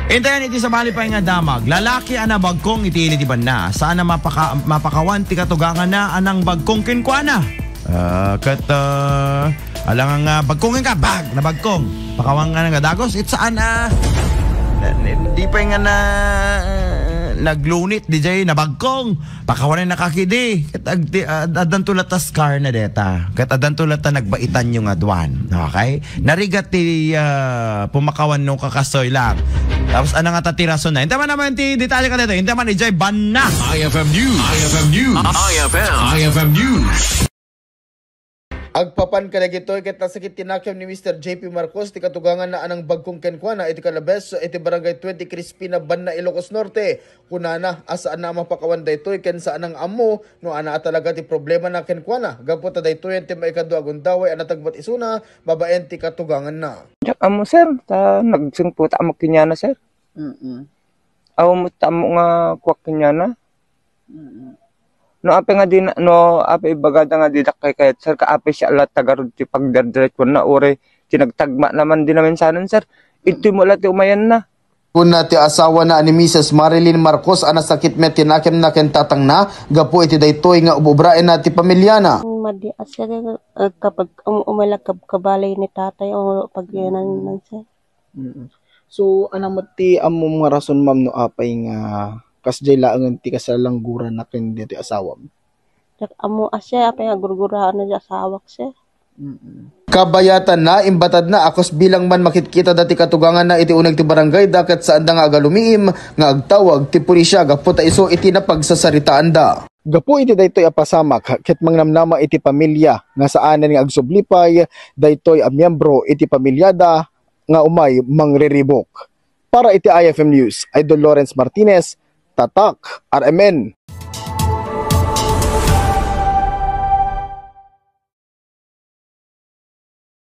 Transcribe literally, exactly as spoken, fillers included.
Intayan iti sabali pay nga damag, lalaki a nabagkong iti ili ti banna. Saan a mapaka-, mapakawan ti katuganganna a nangbagkong kenkuana. Ah, ket, ah, alangan nga bagkong ka, bag, nabagkong. Pakawan nga nga dagos, it saan a, na-, na-, di pay nga na, naglunit, di jay nabagkong. Pakawanen na kakidi. Ket agti-, ad-, addanto latta scar na deta. Ket addanto latta nagbaitan yung aduan. Okay? Narigat ti, ah, pumakawan no kakasoy lang. Tapos ano nga tatiraso na? Intaman naman ti detalye ka dito. Intaman ijay banna. I F M News. I F M News. I F M. I F M News. Agpapan kadagitoy ket nasakit ti nakem ni Mister J P Marcos ti katuganganna a nangbagkong kenkuana iti Calabes iti Barangay twenty Crispina, Banna, Ilocos Norte. Kunana a saanna a mapakawan daytoy ken saanna nga ammo no ana a talaga ti problemana kenkuana gapu ta daytoyen ti maikadua a gundaway a natagbat isuna babaen ti katuganganna. Diak ammo, sir, ta nagsingput ammo kaniana, sir. Mm-mm. Aw, met ammo nga kuak kaniana. Mm-mm. No apay nga di na, no apay ibagada nga didak kaykayat, sir, ka apay siya la tagarud ti pagderderechuanna, uray ti nagtagma naman di naminsanan, sir. Iti mo la ti umayanna. Kuna ti asawana a ni Misis Marilyn Marcos a nasakit met ti nakemna ken tatangna gapu iti daytoy nga ub-ubraenna ti pamiliana. Madi a, sir, eh, kapag um-, umala kab-, kabalay ni tatay o pag Mm. nan, nan, sir. Mm. So, ano met ti ammom nga rason, ma'am, no apay nga kasdiay laengen ti kasalanggurana ken daytoy asawam? Diak ammo a, sir, apay nga gurguraanna ti asawak, sir. Mm. Kabayatanna, imbatadna a kas bilang man makitkitada ti katuganganna iti uneg ti barangayda ket saanda nga agalumiim nga agtawag ti pulisya gapu ta isu iti napagsasaritaanda. Gapu iti daytoy a pasamak ket mangnamnama iti pamilya nga saanen nga agsubli pay daytoy a miyembro iti pamilyada nga umay mangriribuk. Para iti I F M News, Idol Lawrence Martinez, Tatak, R M N.